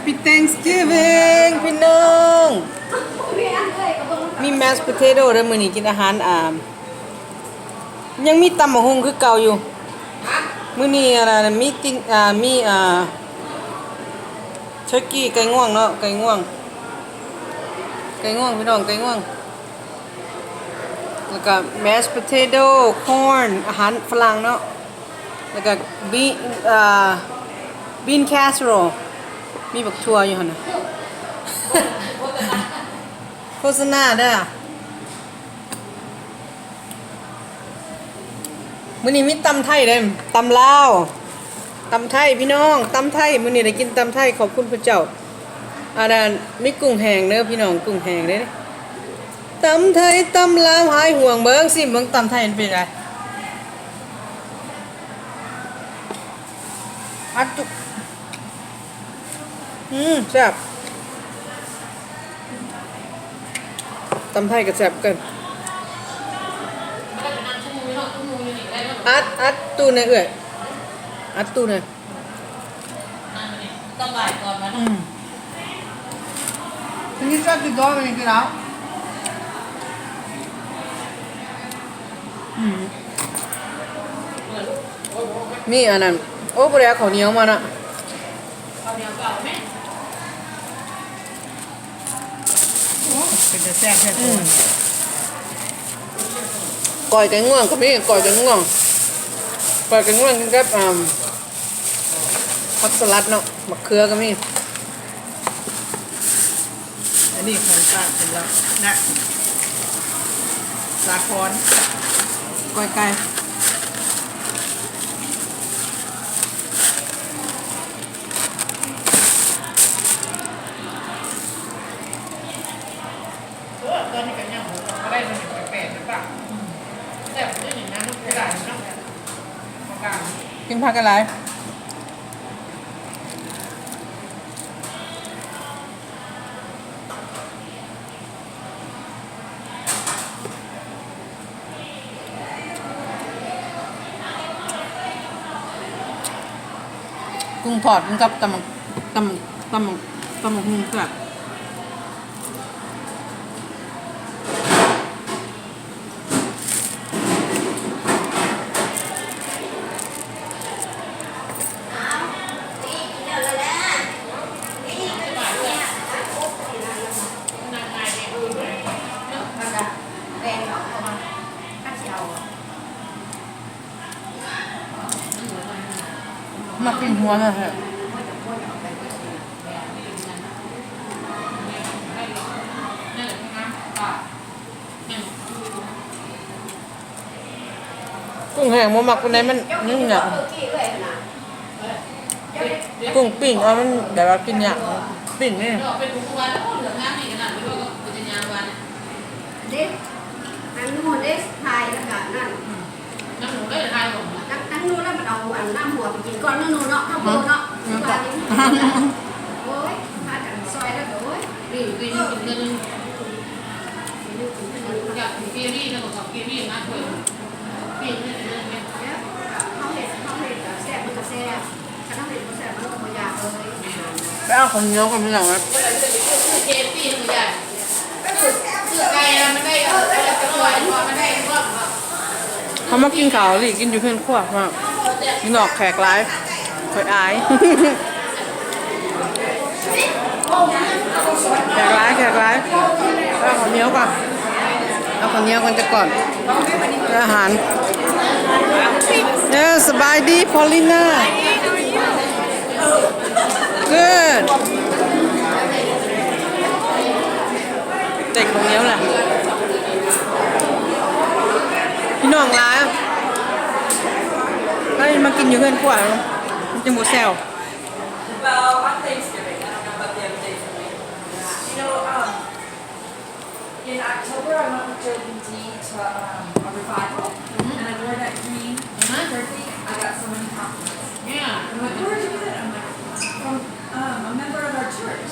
Happy Thanksgiving ພີ່ນ້ອງ. ມີ mashed potato ເດີ ມື້ນີ້ກິນອາຫານ ອ່າ ຍັງມີຕຳບັກຫຸ່ງຄືເກົ່າຢູ່. ມື້ນີ້ ອັນນັ້ນ ມີຕິ ອ່າ ມີ ອ່າ turkey ໄກ່ງວງເນາະ ໄກ່ງວງ ໄກ່ງວງ ພີ່ນ້ອງ ໄກ່ງວງ. ແລ້ວກະ mashed potato, corn ອາຫານຝຣັ່ງເນາະ. ແລ້ວກະ bean ເອີ bean casserole ມີບັກຖົ່ວຢູ່ຫັ້ນນະ. ໂຄສະນາເດີ. ມື້ນີ້ມີຕຳໄທເດ້ ຕຳລາວ ຕຳໄທພີ່ນ້ອງ ຕຳໄທ. ມື້ນີ້ໄດ້ກິນຕຳໄທ ຂອບຄຸນພະເຈົ້າ. ອັນນັ້ນ ມີກຸ້ງແຫ້ງເດີພີ່ນ້ອງ ກຸ້ງແຫ້ງເດ້. ຕຳໄທຕຳລາວຫາຍຫ່ວງ. ເບິ່ງ ຊິມເບິ່ງຕຳໄທມັນເປັນໃດ. ອັດຈຸ ອືມ ແຊບ. ຕຳໄທກໍແຊບຄືກັນ. ອັດ ອັດຕູ້ແດ່ເອື້ອຍ ອັດຕູ້ແດ່. ອືມ ນີ້ແຊບສຸດຍອດເລີຍ ກິນແລ້ວ. ອືມ ມີອັນນັ້ນ ໂອ້ ບໍ່ໄດ້ເອົາເຂົ້າໜຽວມາເນາະ. ເປັນຕາແຊບແທ້. ອືມ ກ້ອຍໄກ່ງວງກໍມີ ກ້ອຍໄກ່ງວງ ກ້ອຍໄກ່ງວງກິນກັບ ອ່າ ຜັກສະຫຼັດເນາະ ໝາກເຂືອກໍມີ. ອັນນີ້ຂອງຝາກເພິ່ນເນາະ ນະ ສາຄອນ ກ້ອຍໄກ່. ເອີ ຕອນນີ້ກໍຍັງບໍ່ໄດ້ ມັນແປກໆ ຫຼືເປົ່າ. ແຊບເດ້ນີ້ນະ ເນາະ ເວລານີ້ເນາະ ກິນຜັກຫຼາຍ. ກຸ້ງທອດກິນກັບຕຳ ຕຳ ຕຳ ຕຳບັກຫຸ່ງແຊບ. ມັກກິນຫົວນະແທ້. ກຸ້ງແຫ້ງບໍ່ມັກປານໃດ ມັນ ມັນຫຍັງ ກຸ້ງປີ້ງ ເອົາ ມັນແບບວ່າກິນຍາກ ປີ້ງນີ້. ເດ້ ອັນນັ້ນເດ້ ຖ່າຍແລ້ວກະນັ້ນ ນາງໜູໄດ້ຖ່າຍບໍ່? ນາງ ນາງໜູລະມັນເອົາອັນນ້ຳຫົວໄປກິນກ່ອນເນາະ ໜູເນາະ ເນາະ ເນາະ ໂອ້ຍ ພາກັນຊ່ອຍແລ້ວ ໂອ້ຍ ນີ້ ນີ້ກິນເທື່ອໜຶ່ງ ຢາກກິນເກລີ້ນະ ບໍ່ຊອບເກລີ້ນະ ຖ້ວຍ ປີ້ງນີ້ກິນເລີຍ ເຮົາເຮັດ ເຮົາເຮັດແຊບ ມັນກະແຊບ ຄັນເຮົາເຮັດບໍ່ແຊບ ມັນກະບໍ່ຢາກເລີຍ. ໄປເອົາເຂົ້າໜຽວກ່ອນ ພີ່ນ້ອງເອີຍ. ເຮົາມາກິນເຂົ້າຫຼີ້ກິນຢູ່ເຮືອນຄົວ ພີ່ນ້ອງ ແຂກຫຼາຍ ຂ້ອຍອາຍ ແຂກຫຼາຍ ແຂກຫຼາຍ. ເອົາເຂົ້າໜຽວກ່ອນ ເອົາເຂົ້າໜຽວກ່ອນຈັກກ່ອນ ອາຫານ. ເອີ ສະບາຍດີ Paulina. Good. ເດັກຂອງເນວລະ ພີ່ນ້ອງຫຼາຍ ໄປມາກິນຢູ່ເຮືອນຄົວ ມັນຈຶ່ງບໍ່ແຊວ. Well, on Thanksgiving, I don't know about the other day for me. You know, um, in October, I went with Joe B D to, um, a revival, and I wore that green turkey. I got so many compliments. Yeah. I'm like, "Where did you get it?" I'm like, "From, um, a member of our church."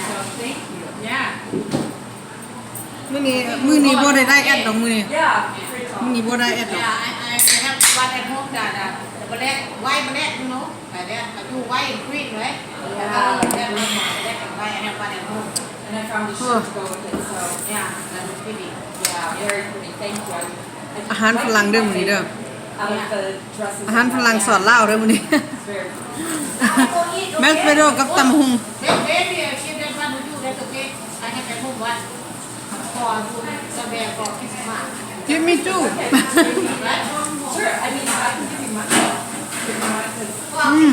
So, thank you. Yeah. ມື້ນີ້ ມື້ນີ້ບໍ່ໄດ້ໄດແອັດດອກ ມື້ນີ້ Yeah. ມື້ນີ້ບໍ່ໄດ້ໄດແອັດດອກ. Yeah, I, I They have one at home that, uh, the black, white black, you know, like that. I do white and green, right? Yeah, that one, black and white, I have one at home. And I found the shoes go with it, so yeah, that was pretty. Yeah, very pretty. Thank you. I, I ອາຫານຝຣັ່ງເດີມື້ນີ້ເດີ I like the dresses. ອາຫານຝຣັ່ງສອນລາວເດີມື້ນີ້ It's very pretty. ແມັດສະເປໂດກັບຕຳບັກຫຸ່ງ That baby, uh, she that one with you, that's okay. I have at home one. Give me two. Sure, I mean, I can give you mine. ອືມ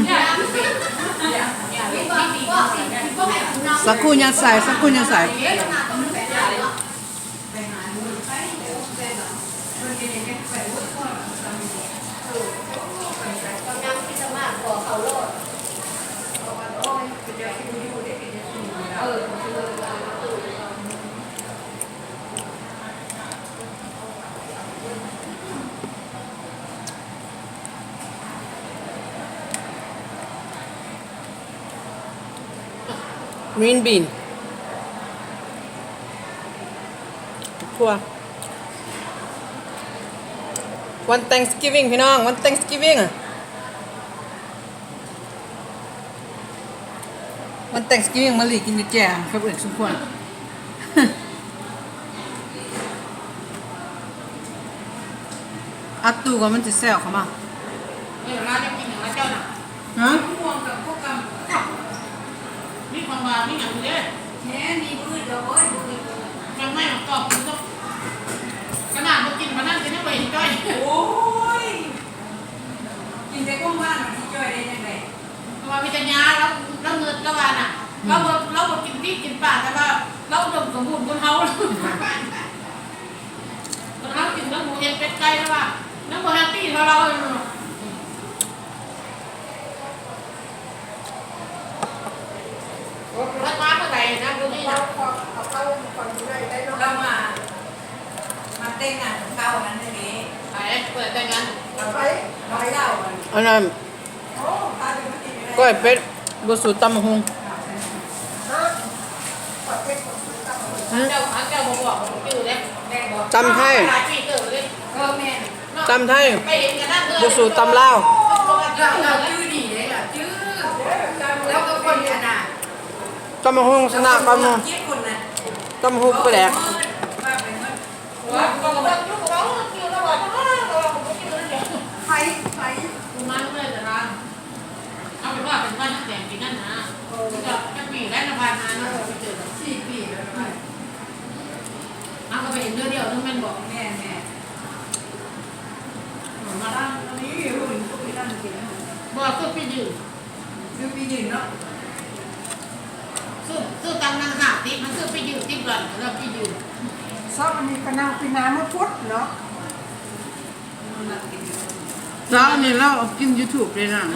ສາຄູຍັດໃສ່ ສາຄູຍັດໃສ່ Green bean ຖົ່ວ ວັນ Thanksgiving ພີ່ນ້ອງ ວັນ Thanksgiving. ວັນ Thanksgiving ມາລີກິນຢູ່ແຈ່ວກັບເອື້ອຍສົມຄວນ ອັດຕູ້ກ່ອນມັນຊິແຊວເຂົ້າມາ ເອີ ລາວໄດ້ກິນຫຍັງລະເຈົ້ານະ? ຮະ? ມ່ວງກັບພວກກັນ ມີຂອງຫວານມີຫຍັງຢູ່ເດ້ ແມ່ນ ມີພືດດອກ ໂອ້ຍ ຈັກໄມ້ໝາກຕອກກິນເນາະ ຂະໜາດບໍ່ກິນປານນັ້ນກໍຍັງບໍ່ເຫັນຈ່ອຍ ໂອ້ຍ ກິນແຕ່ຂອງຫວານມັນຊິຈ່ອຍໄດ້ຈັ່ງໃດ? ເພາະວ່າມີແຕ່ຫຍ້າ ລາວ ລາວເງີດ ລາວວ່ານະ ອືມ ລາວບໍ່ ລາວບໍ່ກິນປີກກິນປາ ແຕ່ວ່າລາວອຸດົມສົມບູນກວ່າເຮົາ ຄົນເຮົາກິນແຕ່ໝູເຫັດເປັດໄກ່ ລາວວ່າຍັງບໍ່ແຮບປີ້ເທົ່າລາວ ລາວມາເມື່ອໃດນະ ມື້ນີ້ນະ ລາວຂອງ ເອົາເຂົ້າຂອງຢູ່ໄດ້ເນາະ ລາວມາ ມາແຕ່ງງານກັບເຂົານັ້ນເດ້ ໃຜ ເປີດແຕ່ງງານ ລາວໄປ ໄປລາວ ອັນນັ້ນ ກ້ອຍເປັດ ບໍ່ສູ້ຕຳບັກຫຸ່ງ ເຈົ້າ ເຈົ້າບໍ່ບອກ ບໍ່ຈື່ເດ້ ຕຳໄທ ຫຼາຍປີເຕີບເດ້ ເອີ ແມ່ນ ຕຳໄທ ບໍ່ສູ້ຕຳລາວ ລາວຈື່ດີເດ້ ລາວຈື່ ລາວກໍຄົນອັນນ່າ ຕຳບັກຫຸ່ງຊະນະ ຕຳບັກຫຸ່ງ ຕຳບັກຫຸ່ງປາແດກ ໃຜ ໃຜ ເອົາເປັນວ່າເປັນວັນແດງປີນັ້ນນະ ເອີ ຈັກປີແລ້ວນະ ຜ່ານມາເນາະ ເອີ ໄປເຈີກັນ ສີ່ປີແລ້ວນະ ເຮົາກໍໄປເຫັນເທື່ອດຽວໜຶ່ງແມ່ນບໍ່? ແມ່ນໆ ບໍ່ ຄືໄປຢືມ ຊື້ປີ້ຢືມເນາະ ຊື້ ຊື້ຕາມນາງຫ້າສິບ ມັນຊື້ປີ້ຢືມສິບດອນ ແລ້ວປີ້ຢືມ ຊອບອັນນີ້ກໍນາງປີນາມາພຸດເນາະ ເຊົ້ານີ້ລາວກິນຢູທູບເດ້ນາງ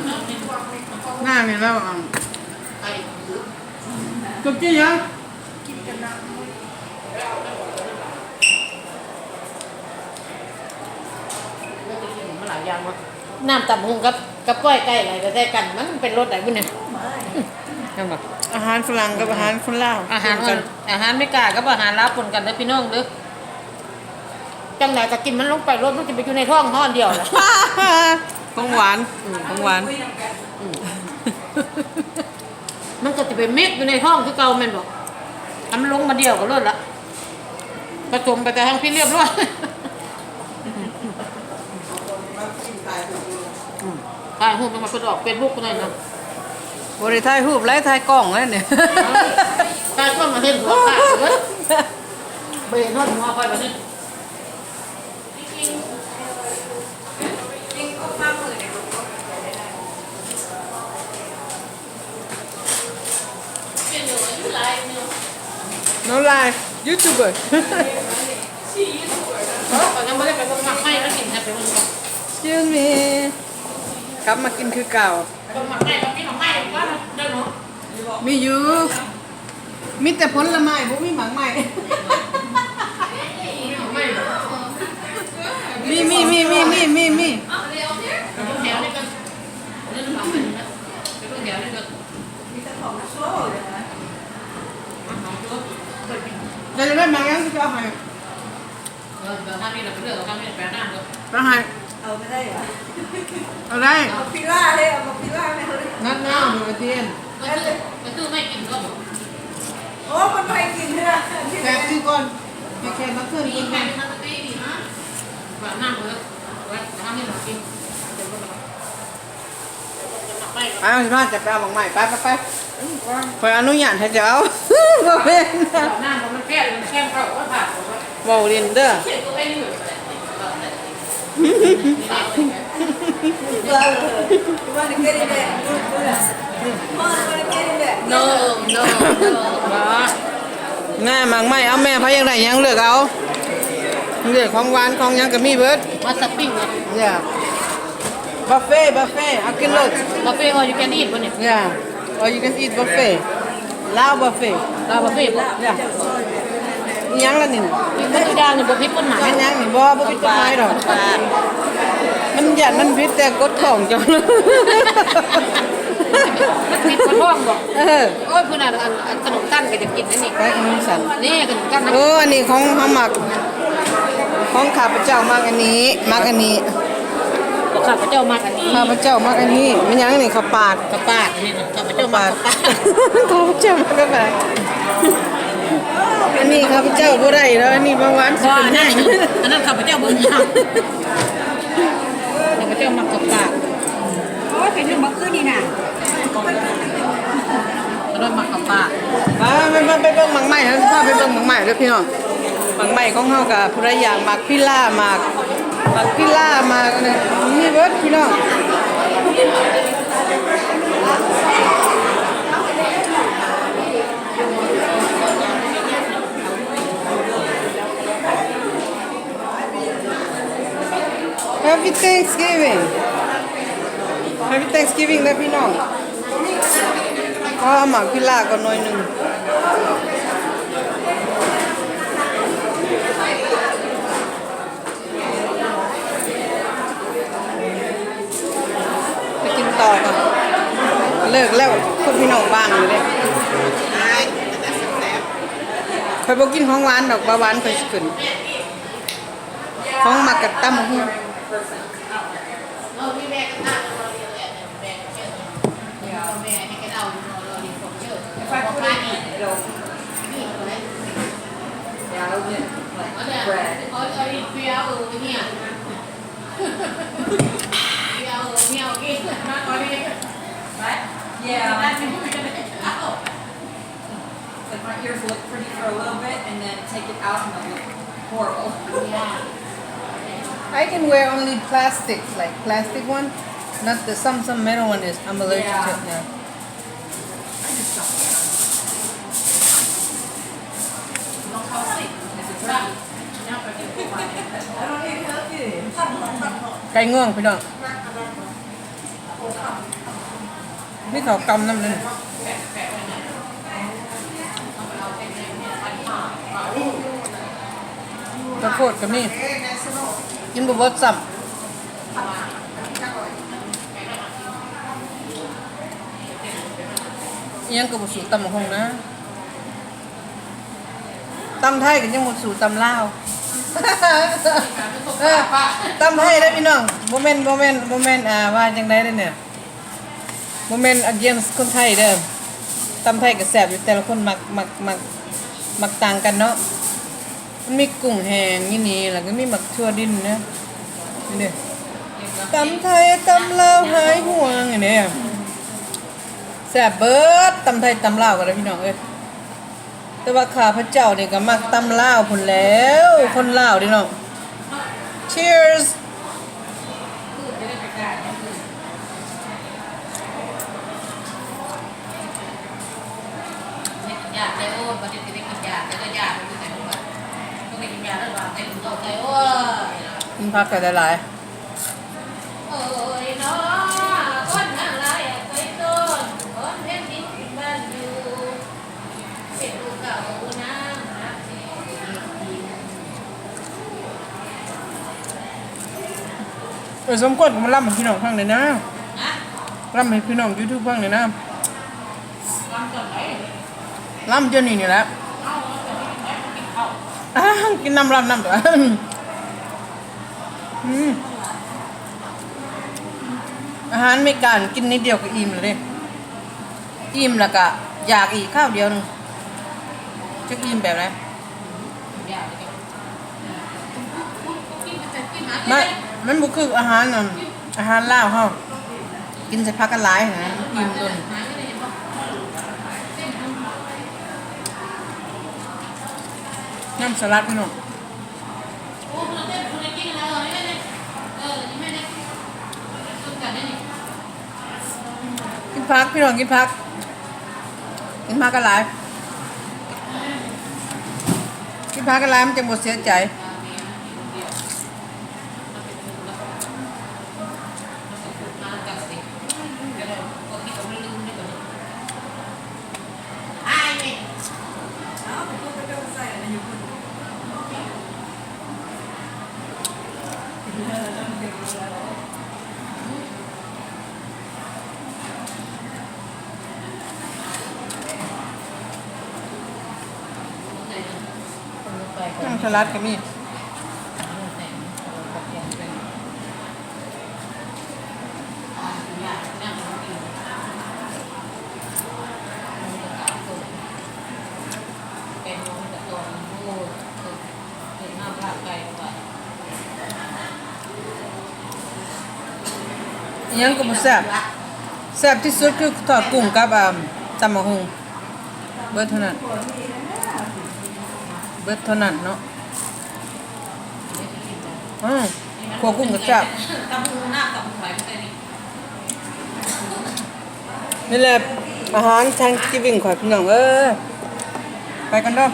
ນາງນີ້ລາວເອົາ ໄປ ຕົກຈີຫຍັງ? ກິນກັນນະ ມັນຫຼາຍຢ່າງເນາະ ນ້ຳຕຳບັກຫຸ່ງກັບ ກັບກ້ອຍໄກ່ໄຫຼກໍໃສ່ກັນ ມັນເປັນລົດໃດບຸນີ້ ແມ່ນບໍ່? ອາຫານຝຣັ່ງກັບອາຫານຄົນລາວ ອາຫານ ປະ ອາຫານເມກາກັບອາຫານລາວປົນກັນເດີພີ່ນ້ອງເດີ ຈັ່ງໃດກໍກິນມັນລົງໄປໂລດ ມັນຈະໄປຢູ່ໃນທ້ອງຫ້ອນດຽວລະ ຂອງຫວານ ອືມ ຂອງຫວານ ອືມ ມັນກໍຈະໄປມິກຢູ່ໃນທ້ອງຄືເກົ່າແມ່ນບໍ່? ໃຫ້ມັນລົງມາດຽວກັນໂລດລະ ປະສົມໄປແຕ່ທາງພີ້ລຽບລ້ວຍ ອືມ ຖ່າຍຮູບລົງມາເພິ່ນອອກເຟສບຸກພຸ້ນນະ ບໍ່ໄດ້ຖ່າຍຮູບໄຫຼ ຖ່າຍກ້ອງໄວ້ນີ້ ຖ່າຍກ້ອງມາເຫັນຫົວຂາດເລີຍ ບໍ່ເຫັນຮອດຫົວຂ້ອຍບັດນີ້. No lie, YouTuber. ຂ້ອຍຍັງບໍ່ໄດ້ໄປເບິ່ງໝາກໄມ້ລະກິນ ແຕ່ໄປເບິ່ງກ່ອນ. Excuse me. ກັບມາກິນຄືເກົ່າ. ເບິ່ງໝາກໄມ້ ເບິ່ງມີໝາກໄມ້ບໍ່ເນາະ? ມີຢູ່ ມີແຕ່ຜົນລະໄມ້ ບໍ່ມີໝາກໄມ້ ມີ ມີ ມີ ມີ ມີ ມີ ມີ ໄປເບິ່ງແຖວນີ້ກ່ອນ ໄປເບິ່ງແຖວນີ້ກ່ອນ ມີແຕ່ຂອງໂຊເລີຍນະ ເດີ ໄດ້ໝາກຫຍັງຊິເອົາໃຫ້ ເອີ ເດີ ທາງນີ້ລະ ໄປເລືອກເອົາທາງນີ້ ໄປນຳເດີ ໄປໃຫ້ ເອົາໄປ ເອົາໄດ້ ເອົາພິລາເດ້ ເອົາພິລາແມ່ເຮົາເດ້ ນັດນາວຢູ່ອາຕຽນ ໄປຊື້ ໄປຊື້ໄມ້ກິນກ່ອນ ໂອ້ ເພິ່ນບໍ່ໃຫ້ກິນເທື່ອ ແຊບຄືກ່ອນ ໃຫ້ແຂກມາເຄື່ອງກິນກ່ອນ ບາດນ້ຳເລີຍ ໄວ້ ຖ້າມີໜູກິນ ອ້າວ ຊິພາຈະໄປເອົາໝາກໄມ້ ໄປ ໄປ ໄປ ຂ້ອຍອະນຸຍາດໃຫ້ເຈົ້າເອົາ ບໍ່ແມ່ນ ນ້ຳມັນແຄບ ມັນແຄບເຂົ້າ ໂອ້ຍ ພາດ ເວົ້າຫຼິ້ນເດີ No, no, no, no. ແນ່ ໝາກໄມ້ ເອົາແມ່ ໃຜຢາກໄດ້ຫຍັງເລືອກເອົາ ເລືອກຂອງຫວານຂອງຫຍັງກໍມີເບິດ ມາຊັອບປິງເນາະ Yeah. Buffet, buffet. ເອົາກິນໂລດ Buffet, all you can eat ບໍ່ນີ້ Yeah. All you can eat buffet. ລາວ buffet. ລາວ buffet ບໍ່ Yeah. ອີຫຍັງລະນີ້ນະ ກິນເບິດທຸກຢ່າງນີ້ບໍ່ຜິດກົດໝາຍ ແມ່ນຫຍັງນີ້ ບໍ່ ບໍ່ຜິດກົດໝາຍດອກ ມັນຢ້ານມັນຜິດແຕ່ກົດທ້ອງເຈົ້າ ມັນຜິດກົດທ້ອງບໍ່ ເອີ ໂອ້ຍ ພຸ້ນນະ ອັນ ອັນຂະໜົມຕັນກໍຢາກກິນອັນນີ້ ໄປຂະໜົມຕັນ ນີ້ຂະໜົມຕັນນະ ໂອ້ ອັນນີ້ຂອງເຮົາມັກ ຂອງຂ້າພະເຈົ້າມັກອັນນີ້ ມັກອັນນີ້ ຂອງຂ້າພະເຈົ້າມັກອັນນີ້ ຂ້າພະເຈົ້າມັກອັນນີ້ ແມ່ນຫຍັງນີ້ ເຂົ້າປາດ ເຂົ້າປາດ ນີ້ນະ ຂ້າພະເຈົ້າມັກເຂົ້າປາດ ຂ້າພະເຈົ້າມັກເຂົ້າປາດ ອັນນີ້ຂ້າພະເຈົ້າບໍ່ໄດ້ແລ້ວ ອັນນີ້ເບົາຫວານຂຶ້ນແຮງ ອັນນັ້ນຂ້າພະເຈົ້າບໍ່ມີ ຂ້າພະເຈົ້າມັກເຂົ້າປາດ ໂອ້ຍ ໄປເລື່ອງບໍ່ຄືນນີ້ນະ ເພິ່ນມັກເຂົ້າປາດ ໄປ ໄປ ໄປ ໄປເບິ່ງໝາກໄມ້ ພາໄປເບິ່ງໝາກໄມ້ເດີພີ່ນ້ອງ ໝາກໄມ້ຂອງເຮົາກໍຜູ້ໃດຢາກໝາກພິລາ ໝາກ ໝາກພິລາ ໝາກ ມີເບິດພີ່ນ້ອງ Happy Thanksgiving Happy Thanksgiving ເດີພີ່ນ້ອງ ຂໍເອົາໝາກພິລາກ່ອນໜ່ວຍໜຶ່ງ ໄປກິນຕໍ່ກ່ອນ ເລີກແລ້ວ ພວກພີ່ນ້ອງວ່າງຢູ່ເດ້ ຂ້ອຍບໍ່ກິນຂອງຫວານດອກ ເບົາຫວານຂ້ອຍຊິຂຶ້ນ ຂອງມັກກໍຕຳບັກຫຸ່ງ If I put it, it'll, yeah, it'll get, like, red. What? Yeah. Like, my ears look pretty for a little bit, and then take it out, and they'll look horrible. Yeah. I can wear only plastic, like, plastic one, not the, some, some metal one is, I'm allergic to it now. Yeah. I just don't wear 'em. Don't fall asleep. It's a turkey. ໄກ່ງວງ ພີ່ນ້ອງ ມີເຂົ້າກ່ຳນຳເດ້ ເຂົ້າໂພດກໍມີ ກິນບໍ່ເບິດຊ້ຳ ອີ່ຫຍັງກໍບໍ່ສູ້ຕຳບັກຫຸ່ງນະ. ຕຳໄທກໍຍັງບໍ່ສູ້ຕຳລາວ ເອີ ຕຳໄທເດ້ພີ່ນ້ອງ ບໍ່ແມ່ນ ບໍ່ແມ່ນ ບໍ່ແມ່ນ ອ່າ ວ່າຈັ່ງໃດເດ້ນີ້ ບໍ່ແມ່ນ against ຄົນໄທເດີ ຕຳໄທກໍແຊບຢູ່ ແຕ່ລະຄົນມັກ ມັກ ມັກ ມັກຕ່າງກັນເນາະ ມັນມີກຸ້ງແຫ້ງຢູ່ນີ້ ແລ້ວກໍມີໝາກຖົ່ວດິນເດີ ນີ້ເດ້ ຕຳໄທຕຳລາວຫາຍຫ່ວງ ນີ້ເດ້ ແຊບເບີດ ຕຳໄທຕຳລາວກໍໄດ້ພີ່ນ້ອງເອີຍ. ແຕ່ວ່າຂ້າພະເຈົ້ານີ້ກໍມັກຕຳລາວພຸ້ນແຫຼ້ວ ຄົນລາວເດ້ເນາະ Cheers. ກິນຜັກໃຫ້ຫຼາຍໆ. ເອີ ສົມຄວນກໍມາລຳໃຫ້ພີ່ນ້ອງຟັງແດ່ນະ ລຳໃຫ້ພີ່ນ້ອງ YouTube ຟັງແດ່ນະ ລຳຕອນໃດ? ລຳດຽວນີ້ນີ້ແຫຼະ ກິນນ້ຳລຳນຳຕົວະ ອືມ. ອາຫານເມກາກິນນິດດຽວກໍອີ່ມແລ້ວເດ້ ອີ່ມແລ້ວກໍຢາກອີກຄາວດຽວໜຶ່ງ ຈັກອີ່ມແບບໃດ. ມັນ ມັນບໍ່ຄືອາຫານ ອາຫານລາວເຮົາ ກິນໃສ່ຜັກຫຼາຍໆ ນະ ອີ່ມໂດນ. ນ້ຳສະຫຼັດພີ່ນ້ອງ. ກິນຜັກພີ່ນ້ອງ ກິນຜັກ ກິນຜັກຫຼາຍໆ ກິນຜັກຫຼາຍໆ ມັນຈັ່ງບໍ່ເສຍໃຈ. ນ້ຳສະຫຼັດກໍມີ. ອີ່ຫຍັງກໍບໍ່ແຊບ ແຊບທີ່ສຸດຄືທອດກຸ້ງກັບ ອ່າ ຕຳບັກຫຸ່ງ ເບິດເທົ່ານັ້ນ ເບິດເທົ່ານັ້ນເນາະ. ອື ຂົ້ວກຸ້ງກໍແຊບ. ນີ້ແຫຼະອາຫານ Thanksgiving ຂ້ອຍ ພີ່ນ້ອງເອີຍ. ໄປກັນເດີ.